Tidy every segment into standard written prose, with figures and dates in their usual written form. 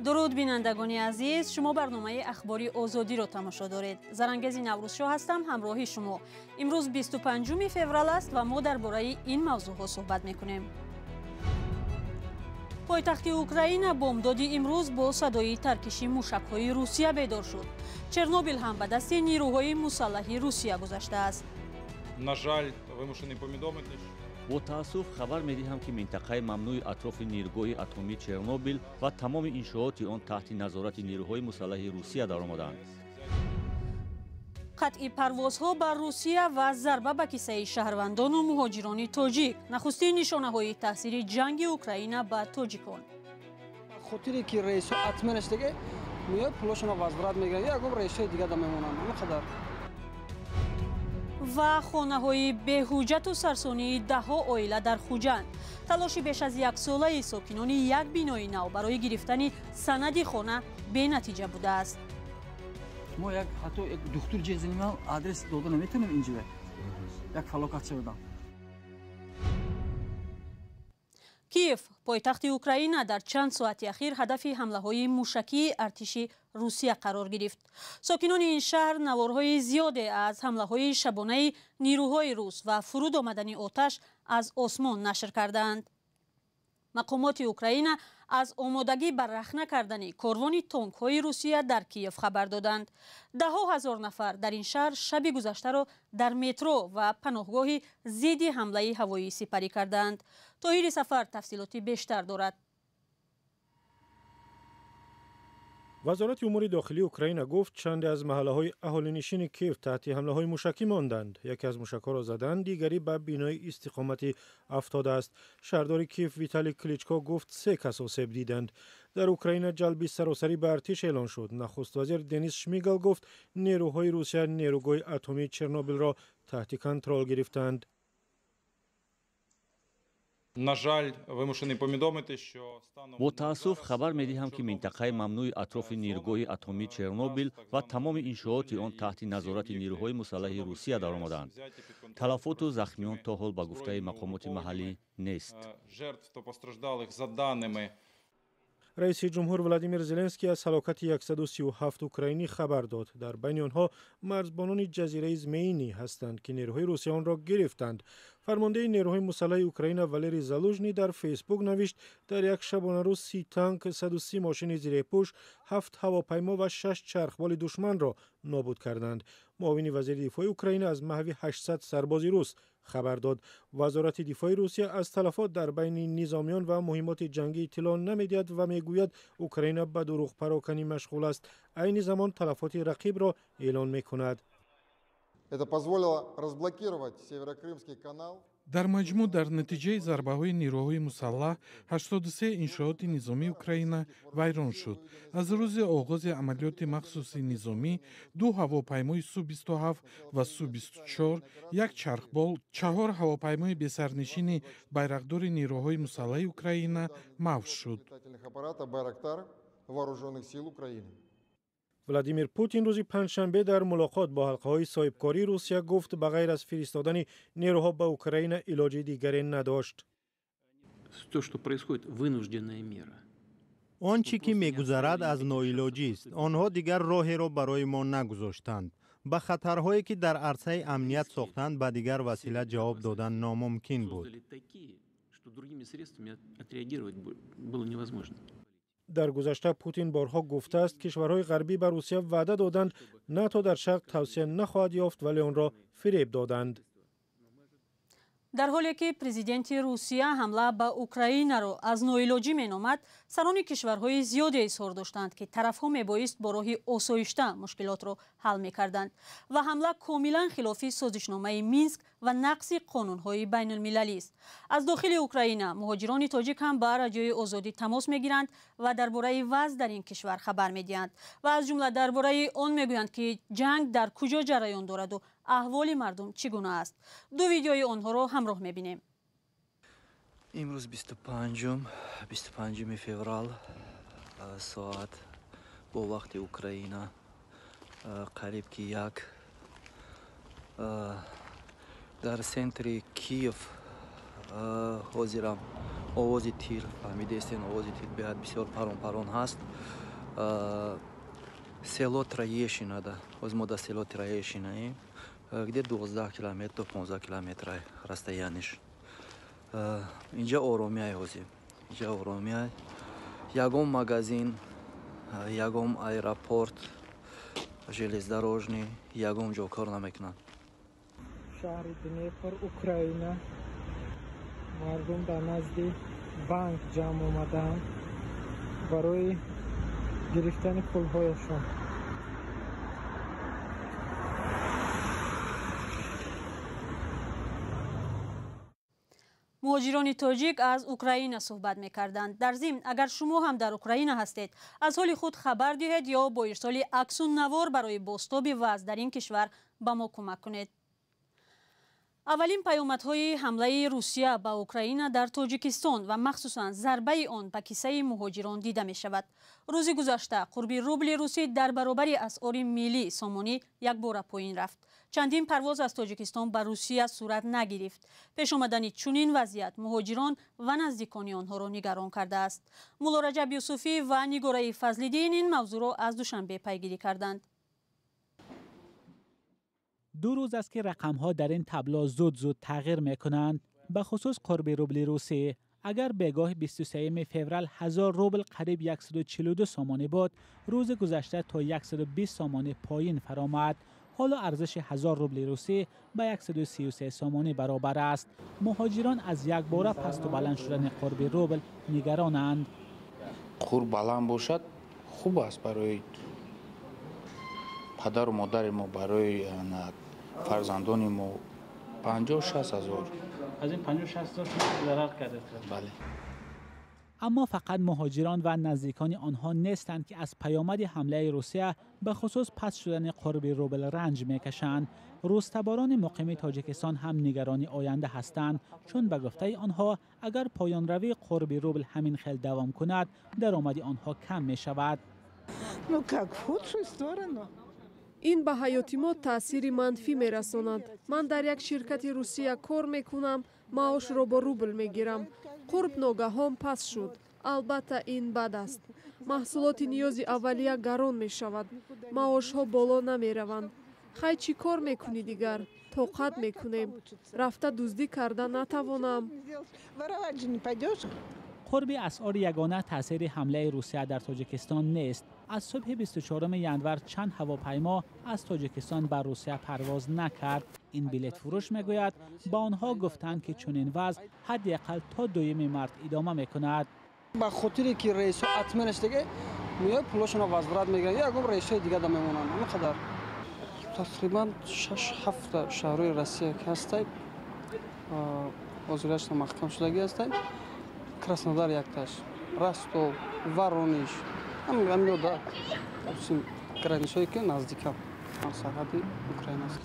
Дуруд бинандагони азиз, шумо барномаи Ахбори Озодиро тамошо доред. Зарангези Наврӯзшоҳ ҳастам, ҳамроҳи шумо. Имрӯз 25 феврал аст ва мо дар бораи ин мавзӯъҳо суҳбат мекунем. Пойтахти Украина бомдоди имрӯз бо садои таркиши мушакҳои Русия бедор шуд. Чернобил ҳам ба дасти нирӯҳои мусаллаҳи Русия гузаштааст. На жаль, вымушены поведомить. Бо таассуф хабар медиҳам, ки минтақаи мамнӯи атрофи ниргоҳи атомии Чернобил ва тамоми иншооти он таҳти назорати нирӯҳои мусаллаҳи Русия даромаданд. Қатъи парвозҳо ба Русия ва зарба ба кисаи шаҳрвандону муҳоҷирони тоҷик нахустин нишонаҳои таъсири ҷанги Украина ба тоҷикон. Хотире ки рейсҳо отменаш дига меояд, пулошонро возврат мегиранд, ягон рейсҳои дига да мемонанд. Ҳамин қадар. Ва хонаҳои беҳуҷҷату сарсонии даҳҳо оила дар Хуҷанд. Талоши беш аз яксолаи сокинони як бинои нав барои гирифтани санади хона бенатиҷа будааст. Мо як ҳатто як духтур ҷеғ занем, адрес дода наметавонем, инҷо як фалокат шудам. Киев, пойтахти Украина, дар чанд соати ахир ҳадафи ҳамлаҳои мушакии артиши Русия қарор гирифт. Сокинони ин шаҳр наворҳои зиёде аз ҳамлаҳои шабонаи нирӯҳои рус ва фуруд омадани оташ аз осмон нашр кардаанд. Мақомоти Украина аз омодагӣ ба рахна кардани корвони тонкҳои Русия дар Киев хабар доданд. Даҳҳо ҳазор нафар дар ин шаҳр шаби гузаштаро дар метро ва паноҳгоҳи зидди ҳамлаи ҳавоӣ сипарӣ кардаанд. Тоҳири Сафар тафсилоти бештар дорад. Вазорати умури дохилии Украина гуфт, чанде аз маҳаллаҳои аҳолинишини Киев таҳти ҳамлаҳои мушакӣ монданд. Яке аз мушакҳоро заданд, дигари ба бинои истиқоматӣ афтодааст. Шаҳрдори Киев Виталий Кличко гуфт, се кас осеб диданд. Дар Украина ҷалби саросарӣ ба артиш эълон шуд. Нахуствазир Денис Шмигал гуфт, нерӯҳои Русия нерӯгоҳи атомии Чернобилро таҳти контрол гирифтанд. На жаль, вымушены поведомить, що станом Бо таассуф хабар медиҳам, ки минтақаи мамнӯи атрофи ниргоҳи атомии Чернобил ва тамоми иншооти он таҳти назорати нирӯҳои мусаллаҳи Русия даромаданд. Талафоту захмиён то ҳол ба гуфтаи мақомоти маҳаллӣ нест. Жертв та постраждалих за даними Раиси ҷумҳур Владимир Зеленский аз ҳалокати 137 украинӣ хабар дод. Дар байни онҳо марзбонони ҷазираи Змеинӣ ҳастанд, ки нерӯҳои Русия онро гирифтанд. Фармондеҳи нерӯҳои мусаллаҳи Украина Валерий Залужний дар Фейсбук навишт, дар як шабонарӯз 30 танк, 130 мошини зиреҳпӯш, ҳафт ҳавопаймо ва шаш чархболи душманро нобуд карданд. Муовини вазири дифои Украина аз маҳви 800 сарбози рус хабар дод. Вазорати дифои Русия аз талафот дар байни низомиён ва муҳиммоти ҷангӣ иттилоъ намедиҳад ва мегӯяд, Украина ба дурӯғпароканӣ машғул аст. Айни замон талафоти рақибро эълон мекунад. Это позволило разблокировать Северокрымский канал. Дар маҷмӯъ, дар натиҷаи зарбаҳои нирӯҳои мусаллаҳ 83 иншооти низомии Украина вайрон шуд. Аз рӯзи оғози амалиёти махсуси низомӣ ду ҳавопаймои Су-27 ва Су-24, як чархбол, чаҳор ҳавопаймои бесарнишини байрақдори нирӯҳои мусаллаҳи Украина маҳв шуд. Летательных аппарата «Байрактар» Вооруженных сил Украины. Владимир Путин рӯзи панҷшанбе дар мулоқот бо ҳалқаҳои соҳибкории Русия гуфт, ба ғайр аз фиристодани нерӯҳо ба Украина илоҷи дигаре надошт. То, что происходит, вынужденная мера. Он чӣ ки мегузарад, аз ноилоҷист. Онҳо дигар роҳеро барои мо нагузоштанд. Ба хатарҳое, ки дар арсаи амният сохтанд, ба дигар васила ҷавоб додан номумкин буд. Создали такие, что другими средствами отреагировать было невозможно. Дар гузашта Путин борҳо гуфтааст, кишварҳои ғарбӣ ба Русия ваъда доданд, НАТО дар шарқ тавсеа нахоҳад ёфт, вале онро фиреб доданд. Дар ҳоле ки президенти Русия ҳамла ба Украинаро аз ноилоҷӣ меномад, сарони кишварҳои зиёде изҳор доштанд, ки тарафҳо мебоист бо роҳи осоишта мушкилотро ҳал мекарданд ва ҳамла комилан хилофи созишномаи Минск ва нақзи қонунҳои байнулмилалист. Аз дохили Украина муҳоҷирони тоҷик ҳам ба Радиои Озодӣ тамос мегиранд ва дар бораи вазъ дар ин кишвар хабар медиҳанд ва аз ҷумла дар бораи он мегӯянд, ки ҷанг дар куҷо ҷараён дораду аҳволи мардум чӣ гуна аст. Ду видеои онҳоро ҳамроҳ мебинем. Имрӯз 25-ум, 25-уми феврал, соат бо вақти Украина қариб ки 1, дар центри Киев ҳозирам. Овози тир фаҳмидаистен, овози тир беҳад бисёр парон-парон ҳаст. Село Троещинада, ҳозир мо дар село Троещинаем, где 12 километр то 15 километр расстояниш. Инҷа оромияй ҳозир, инҷа оромияй. Ягон магазин, ягон аэропорт, железнодорожный, ягон ҷо кор намекунанд. Шаҳри Днепр, Украина. Мардум дар назди банк ҷамъ омадаанд барои гирифтани пулҳояшон. Муҳоҷирони тоҷик аз Украина суҳбат мекарданд. Дар зимн, агар шумо ҳам дар Украина ҳастед, аз ҳоли худ хабар диҳед ё бо ирсоли аксу навор барои бозтоби вазъ дар ин кишвар ба мо кӯмак кунед. Аввалин паёмадҳои ҳамлаи Русия ба Украина дар Тоҷикистон ва махсусан зарбаи он ба кисаи муҳоҷирон дида мешавад. Рӯзи гузашта қурби рубли русӣ дар баробари асъори миллӣ сомонӣ якбора поин рафт. Чандин парвоз аз Тоҷикистон ба Русия сурат нагирифт. Пеш омадани чунин вазъият муҳоҷирон ва наздикони онҳоро нигарон кардааст. Мулло Раҷаб Юсуфӣ ва Нигораи Фазлиддин ин мавзӯъро аз Душанбе пайгирӣ карданд. Ду рӯз аст ки рақамҳо дар ин табло зуд-зуд тағйир мекунанд, ба хусус қурби рубли русӣ. Агар бегоҳи 23 феврал 1000 рубл қариб 142 сомонӣ буд, рӯзи гузашта то 120 сомонӣ поин фаромад. Ҳоло арзиши 1000 рубли русӣ ба 133 сомонӣ баробар аст. Муҳоҷирон аз якбора пасту баланд шудани қурби рубл нигаронанд. Қурб баланд бошад хуб аст барои падару модари мо, барои фарзандони мо. 50-60 ҳазор. Аз ин 50-60 ҳазор шумо зарар кардед? Бале. Аммо фақат муҳоҷирон ва наздикони онҳо нестанд ки аз паёмади ҳамлаи Русия, ба хусус паст шудани қурби рубл, ранҷ мекашанд. Рӯзтаборони муқими Тоҷикистон ҳам нигарони оянда ҳастанд, чун ба гуфтаи онҳо агар поёнравии қурби рубл ҳамин хел давом кунад, даромади онҳо кам мешавад. Ну как, в худшую сторону. Ин ба ҳаёти мо таъсири манфӣ мерасонад. Ман дар як ширкати Русия кор мекунам, маошро бо рубл мегирам. Қурб ногаҳон паст шуд. Албатта, ин бад аст. Маҳсулоти ниёзи аввалия гарон мешавад. Маошҳо боло намераванд. Хай, чӣ кор мекунӣ дигар? Тоқат мекунем. Рафта дуздӣ карда натавонам. Қурби асъори ягона таъсири ҳамлаи Русия дар Тоҷикистон нест. Аз субҳи 24 январ чанд ҳавопаймо аз Тоҷикистон ба Русия парвоз накард. Ин билетфурӯш мегӯяд, ба онҳо гуфтанд ки чунин вазъ ҳадди ақал то 2 март идома мекунад. Ба хотире ки рейсҳо отменаш дига меояд, пулошонро возврат мегиранд, ягон рейсҳои дига да мемонанд. Ҳамин қадар. Тақрибан 6-7 шаҳрҳои Россия ки ҳастай, ҳозирашон маҳкам шудагӣ ҳастай. Краснодар якташ, Ростов, Воронеж, ҳамин границаҳое ки наздикам сарҳади Украина аст.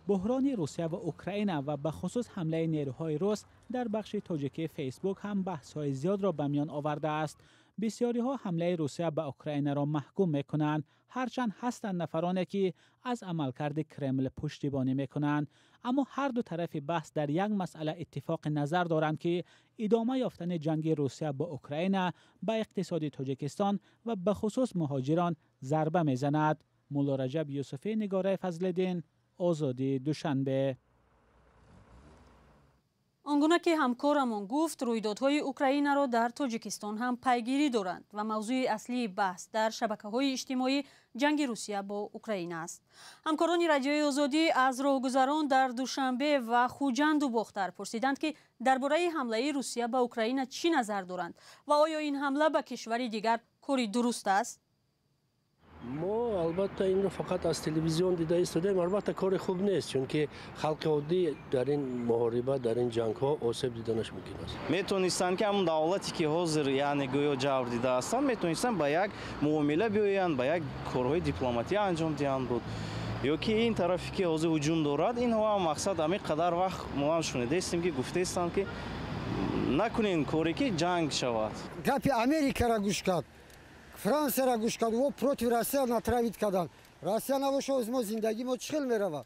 Буҳрони Русия ва Украина ва ба хусус ҳамлаи нерӯҳои рус дар бахши тоҷикии Фейсбук ҳам баҳсҳои зиёдро ба миён овардааст. Бисёриҳо ҳамлаи Русия ба Украинаро маҳкум мекунанд, ҳарчанд ҳастанд нафароне ки аз амалкарди Кремл пуштибонӣ мекунанд. Аммо ҳар ду тарафи баҳс дар як масъала иттифоқи назар доранд ки идома ёфтани ҷанги Русия бо Украина ба иқтисоди Тоҷикистон ва ба хусус муҳоҷирон зарба мезанад. Мулло Раҷаб Юсуфӣ, Нигораи Фазлиддин, Озодӣ, Душанбе. Он гуна ки ҳамкорамон гуфт, рӯйдодҳои Украинаро дар Тоҷикистон ҳам пайгирӣ доранд ва мавзӯи аслии баҳс дар шабакаҳои иҷтимоӣ ҷанги Русия бо Украина аст. Ҳамкорони Радиои Озодӣ аз роҳгузарон дар Душанбе ва Хуҷанду Бохтар пурсиданд, ки дар бораи ҳамлаи Русия ба Украина чӣ назар доранд ва оё ин ҳамла ба кишвари дигар кори дуруст аст? Мо албатта инро фақат аз телевизион дида истодаем. Албатта кори хуб нест, чунки халқи оддӣ дар ин муҳориба, дар ин ҷангҳо осеб диданаш мумкин аст. Метонистанд ки ҳамон давлате ки ҳозир, яъне гӯё ҷавр дида ҳастанд, метонистанд ба як муомила биёянд, ба як корҳои дипломатӣ анҷом диҳанд буд. Ё ки ин тарафе ки ҳозир ҳуҷум дорад, инҳо ҳам мақсад ҳамин қадар вақт мо ҳам шунидаистем ки гуфтаистанд ки накунем коре ки ҷанг шавад. Гапи Америкаро гӯш кард, Франсияро гӯш кард, о против Россия натравить карданд. Россия набоша, оз мо зиндагӣ мо чӣ хел меравад?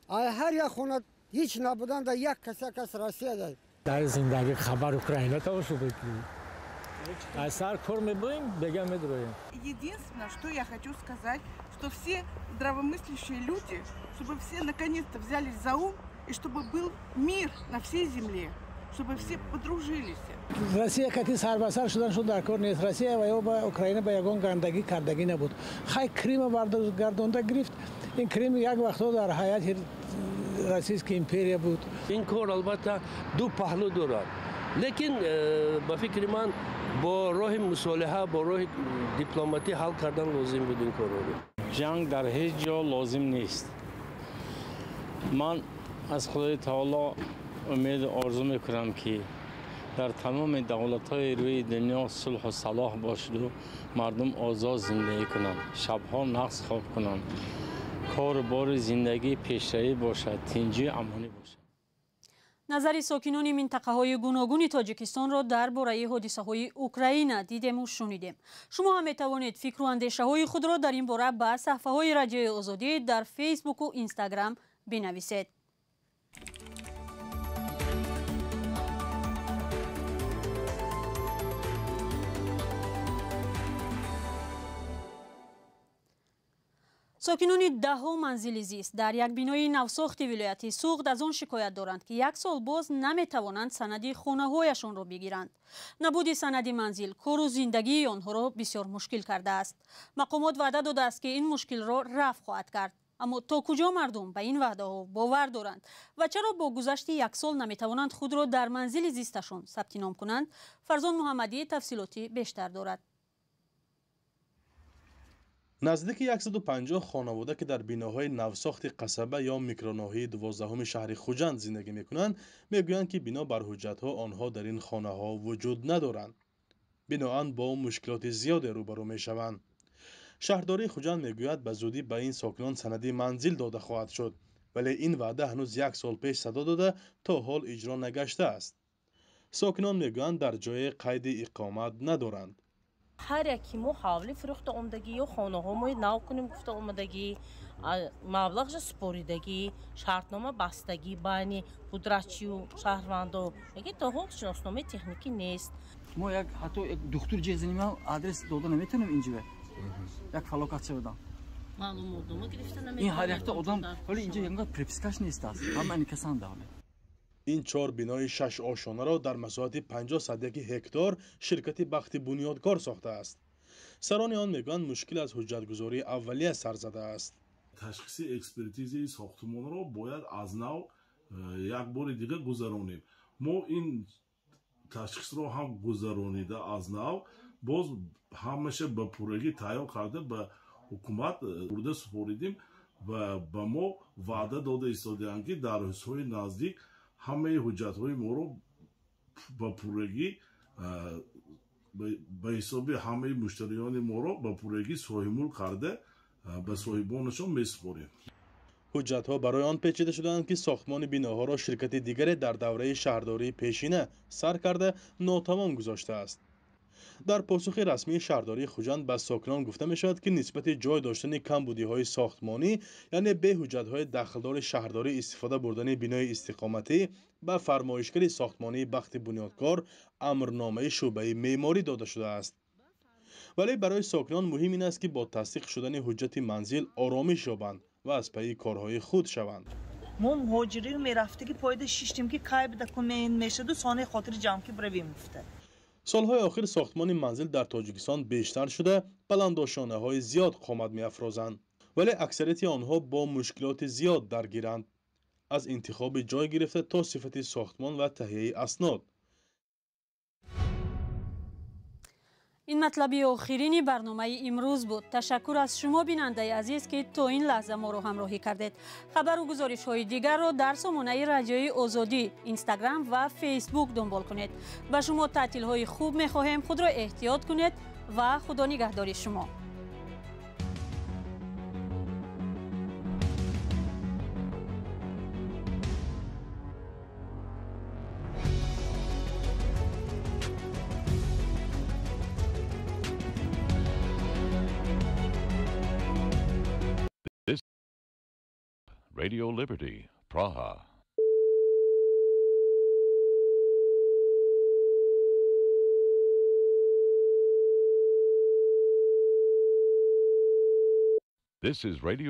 Ай ҳар як хона ҳеҷ набуданда як кас, як кас Россия дай. Дар зиндагӣ хабар Украина тамошо мекунем. Аз сар кор мебоем, бега медроем. Единственное, что я хочу сказать, что все здравомыслящие люди, чтобы все наконец-то взялись за ум и чтобы был мир на всей земле, чтобы все подружились. Россия кати сарбасар шудан шуд дар кор нест. Россия ва ё ба Украина ба ягон гандагӣ кардагӣ набуд. Хай Крима гардонда гирифт. Ин Крим як вақтҳо дар ҳайати Российская империя буд. Ин кор албатта ду паҳлӯ дорад. Лекин ба фикри ман бо роҳи мусолиҳа, бо роҳи дипломатӣ ҳал кардан лозим буд ин корро. Ҷанг дар ҳеҷ ҷо лозим нест. Ман аз Худои таоло умеду орзу мекунам, ки дар тамоми давлатҳои рӯи дунё сулҳу салоҳ бошаду мардум озод зиндагӣ кунанд, шабҳо нағз хоб кунанд, кору бори зиндагӣ пешравӣ бошад, тинҷию амонӣ бошад. Назари сокинони минтақаҳои гуногуни Тоҷикистонро дар бораи ҳодисаҳои Украина дидему шунидем. Шумо ҳам метавонед фикру андешаҳои худро дар ин бора ба саҳфаҳои Радиои Озодӣ дар Фейсбуку Инстаграм бинависед. Сокинони даҳҳо манзили зист дар як бинои навсохти вилояти Суғд аз он шикоят доранд, ки як сол боз наметавонанд санади хонаҳояшонро бигиранд. Набуди санади манзил кору зиндагии онҳоро бисёр мушкил кардааст. Мақомот ваъда додааст, ки ин мушкилро рафъ хоҳад кард. Аммо то куҷо мардум ба ин ваъдаҳо бовар доранд ва чаро бо гузашти як сол наметавонанд худро дар манзили зисташон сабти ном кунанд? Фарзон Муҳаммадӣ тафсилоти бештар дорад. Наздики 150 хонавода, ки дар биноҳои навсохти қасаба ё микроноҳияи 12 шаҳри Хуҷанд зиндагӣ мекунанд, мегӯянд, ки бино бар ҳуҷҷатҳо онҳо дар ин хонаҳо вуҷуд надоранд. Биноан бо мушкилоти зиёде рӯбарӯ мешаванд. Шаҳрдории Хуҷанд мегӯяд, ба зудӣ ба ин сокинон санади манзил дода хоҳад шуд, вале ин ваъда ҳанӯз як сол пеш садо дода то ҳол иҷро нагаштааст. Сокинон мегӯянд, дар ҷое қайди иқомат надоранд. Ҳар яки мо ҳавлӣ фурӯхта омадагӣ ё хонаҳомои нав кунем гуфта омадагӣ, маблағша супоридагӣ, шартнома бастагӣ байни пудратчию шаҳрвандо, лекин то ҳол шиносномаи техникӣ нест. Мо як ҳатто як духтур ҷеғ занем, адрес дода наметавонем инҷо. Як фалокат шавадам. Маълумотнома гирифта наметавонем. Ин ҳар якта одам ҳоли инҷо ягон припискаш нест аст. Ҳама ин касанда ҳоле. Ин чор бинои шаш ошонаро дар масоҳати 50 гектар ширкати Бахти Бунёдкор сохтааст. Сарони он мегӯянд, мушкил аз ҳуҷҷатгузории аввалия сар задааст. Ташхиси экспертизаи сохтмонро бояд аз нав як бори дигар гузаронем. Мо ин ташхисро ҳам гузаронида аз нав боз ҳамаша ба пуррагӣ тайёр карда ба ҳукумат бурда супоридем ва ба мо ваъда дода истодаанд, ки дар рӯзҳои наздик ҳамаи ҳуҷҷатҳои моро ба пуррагӣ ба ҳисоби ҳамаи муштариёни моро ба пуррагӣ соҳибмулк карда ба соҳибонашон месупорем. Ҳуҷҷатҳо барои он печида шудаанд, ки сохтмони биноҳоро ширкати дигаре дар давраи шаҳрдории пешина сар карда нотамом гузоштааст. Дар посухи расмии шаҳрдории Хуҷанд ба сокинон гуфта мешавад, ки нисбати ҷой доштани камбудиҳои сохтмонӣ, яъне бе ҳуҷҷатҳои дахлдори шаҳрдорӣ истифода бурдани бинои истиқоматӣ, ба фармоишгари сохтмонии Бахти Бунёдкор амрномаи шӯъбаи меъморӣ дода шудааст. Вале барои сокинон муҳим ин аст, ки бо тасдиқ шудани ҳуҷҷати манзил оромиш ёбанд ва аз пайи корҳои худ шаванд. Мо муҳоҷирӣ мерафтагӣ поида шиштем, ки кай документ мешаду сонаи хотири ҷамъ ки биравем гуфта. Солҳои охир сохтмони манзил дар Тоҷикистон бештар шуда, баландошонаҳои зиёд қомат меафрозанд, вале аксарияти онҳо бо мушкилоти зиёд даргиранд, аз интихоби ҷой гирифта то сифати сохтмон ва таҳияи аснод. Ин матлаби охирини барномаи имрӯз буд. Ташаккур аз шумо, бинандаи азиз, ки то ин лаҳза моро ҳамроҳӣ кардед. Хабару гузоришҳои дигарро дар сомонаи Радиои Озодӣ, Инстаграм ва Фейсбук дунбол кунед. Ба шумо таътилҳои хуб мехоҳем. Худро эҳтиёт кунед ва Худо нигаҳдори шумо. Radio Liberty, Praha. This is Radio